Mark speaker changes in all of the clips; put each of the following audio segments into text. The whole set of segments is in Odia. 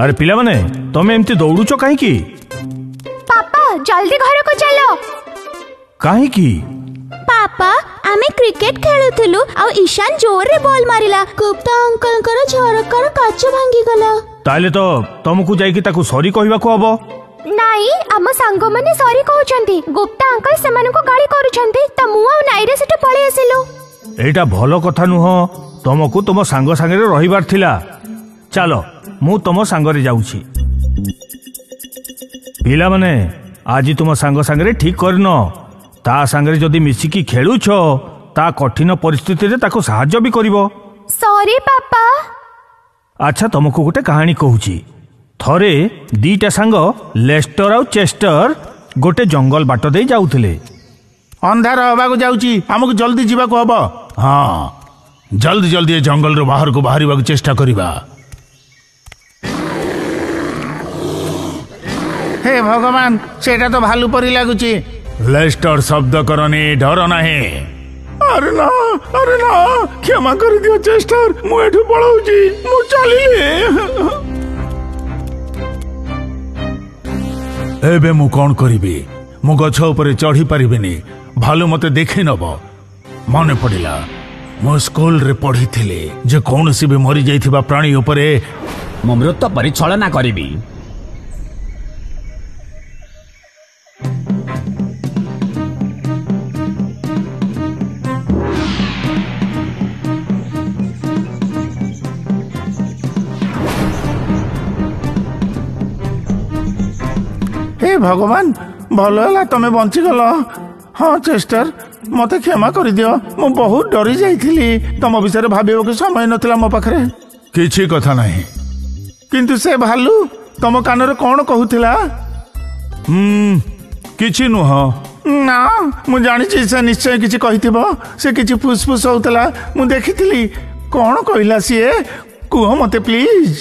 Speaker 1: ଆରେ ପିଲାମାନେ, ତମେ ଏମିତି ଦୌଡୁଛ କାହିଁକି?
Speaker 2: ପାପା, ଜଲ୍ଦି ଘରକୁ ଚାଲ।
Speaker 1: କାହିଁକି?
Speaker 2: ପାପା, ଆମେ କ୍ରିକେଟ ଖେଳୁଥିଲୁ ଆଉ ঈଶାନ ଜୋରରେ ବଲ୍ ମାରିଲା। ଗୁପ୍ତା ଅଙ୍କଲଙ୍କର ଝରକାର କାଚ ଭାଙ୍ଗିଗଲା।
Speaker 1: ତାହେଲେ ତ ତମକୁ ଯାଇକି ତାକୁ ସରି କହିବାକୁ ହବ।
Speaker 2: ନାଇଁ, ଆମ ସାଙ୍ଗମାନେ ସରି କହୁଛନ୍ତି, ଗୁପ୍ତା ଅଙ୍କଲ ସେମାନଙ୍କୁ ଗାଳି କରୁଛନ୍ତି, ତ ମୁଁ ଆଉ ନାଇରେ ସେଠୁ ପଳେଇ ଆସିଲୁ।
Speaker 1: ଏଇଟା ଭଲ କଥା ନୁହଁ। ତମକୁ ତୁମ ସାଙ୍ଗ ସାଙ୍ଗରେ ରହିବାର ଥିଲା। ଚାଲ, ମୁଁ ତମ ସାଙ୍ଗରେ ଯାଉଛି। ପିଲାମାନେ, ଆଜି ତୁମ ସାଙ୍ଗ ସାଙ୍ଗରେ ଠିକ କରିନ। ତା ସାଙ୍ଗରେ ଯଦି ମିଶିକି ଖେଳୁଛ, ତା କଠିନ ପରିସ୍ଥିତିରେ ତାକୁ ସାହାଯ୍ୟ ବି କରିବ।
Speaker 2: ସରି ପାପା।
Speaker 1: ଆଚ୍ଛା, ତମକୁ ଗୋଟେ କାହାଣୀ କହୁଛି। ଥରେ ଦିଟା ସାଙ୍ଗ ଲେଷ୍ଟର ଆଉ ଚେଷ୍ଟର ଗୋଟେ ଜଙ୍ଗଲ ବାଟ ଦେଇ ଯାଉଥିଲେ।
Speaker 3: ଅନ୍ଧାର ହବାକୁ ଯାଉଛି, ଆମକୁ ଜଲ୍ଦି ଯିବାକୁ ହବ। ହଁ, ଜଲ୍ଦି ଜଲ୍ଦି ଏ ଜଙ୍ଗଲରୁ ବାହାରକୁ ବାହାରିବାକୁ ଚେଷ୍ଟା କରିବା। ହେ ଭଗବାନ, ସେଇଟା ତ ଭାଲୁ ପରି ଲାଗୁଛି। ଲେଷ୍ଟର, ଶବ୍ଦ କରନି, ଡର ନାହିଁ। ଆରେ ନା, ଆରେ ନା, କ୍ଷମା କରିଦିଅ ଚେଷ୍ଟର, ମୁଁ ଏଠୁ ପଳାଉଛି, ମୁଁ ଚାଲିଲି। ଏବେ ମୁଁ କଣ କରିବି? ମୁଁ ଗଛ ଉପରେ ଚଢି ପାରିବିନି, ଭାଲୁ ମତେ ଦେଖି ନବ। ମନେ ପଡ଼ିଲା, ମୁଁ ସ୍କୁଲରେ ପଢିଥିଲି ଯେ କୌଣସି ବି ମରିଯାଇଥିବା ପ୍ରାଣୀ ଉପରେ
Speaker 4: ମୁଁ ମୃତ ପରି ଛଳନା କରିବି।
Speaker 3: ହେ ଭଗବାନ, ଭଲ ହେଲା ତମେ ବଞ୍ଚିଗଲ। ହଁ ଚେଷ୍ଟର, ମତେ କ୍ଷମା କରିଦିଅ, ମୁଁ ବହୁତ ଡରି ଯାଇଥିଲି। ତମ ବିଷୟରେ ଭାବିବାକୁ ସମୟ ନଥିଲା ମୋ ପାଖରେ। କିଛି କଥା ନାହିଁ। କିନ୍ତୁ ସେ ଭାଲୁ ତମ କାନରେ କଣ କହୁଥିଲା? କିଛି ନୁହଁ। ନା, ମୁଁ ଜାଣିଛି ସେ ନିଶ୍ଚୟ କିଛି କହିଥିବ। ସେ କିଛି ଫୁସଫୁସ ହଉଥିଲା, ମୁଁ ଦେଖିଥିଲି। କଣ କହିଲା ସିଏ, କୁହ ମତେ ପ୍ଲିଜ।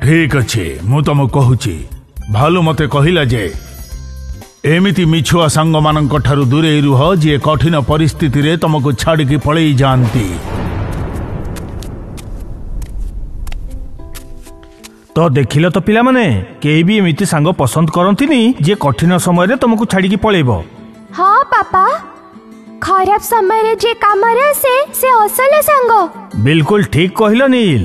Speaker 3: ଠିକ ଅଛି, ମୁଁ ତମକୁ କହୁଛି। ଭାଲୁ ମତେ କହିଲା ଯେ ଏମିତି ମିଛୁଆ ସାଙ୍ଗମାନଙ୍କ ଠାରୁ ଦୂରେଇ ରୁହ, ଯିଏ କଠିନ ପରିସ୍ଥିତିରେ ତମକୁ ଛାଡ଼ିକି ପଳେଇ ଯାଆନ୍ତି।
Speaker 1: ତ ଦେଖିଲ ତ ପିଲାମାନେ, କେହି ବି ଏମିତି ସାଙ୍ଗ ପସନ୍ଦ କରନ୍ତିନି ଯିଏ କଠିନ ସମୟରେ ତମକୁ ଛାଡ଼ିକି ପଳେଇବ।
Speaker 2: ହଁ ପାପା, ଖରାପ ସମୟରେ ଯିଏ କାମରେ ଆସେ ସେ ଅସଲ ସାଙ୍ଗ।
Speaker 1: ବିଲକୁଲ ଠିକ କହିଲ ନୀଲ।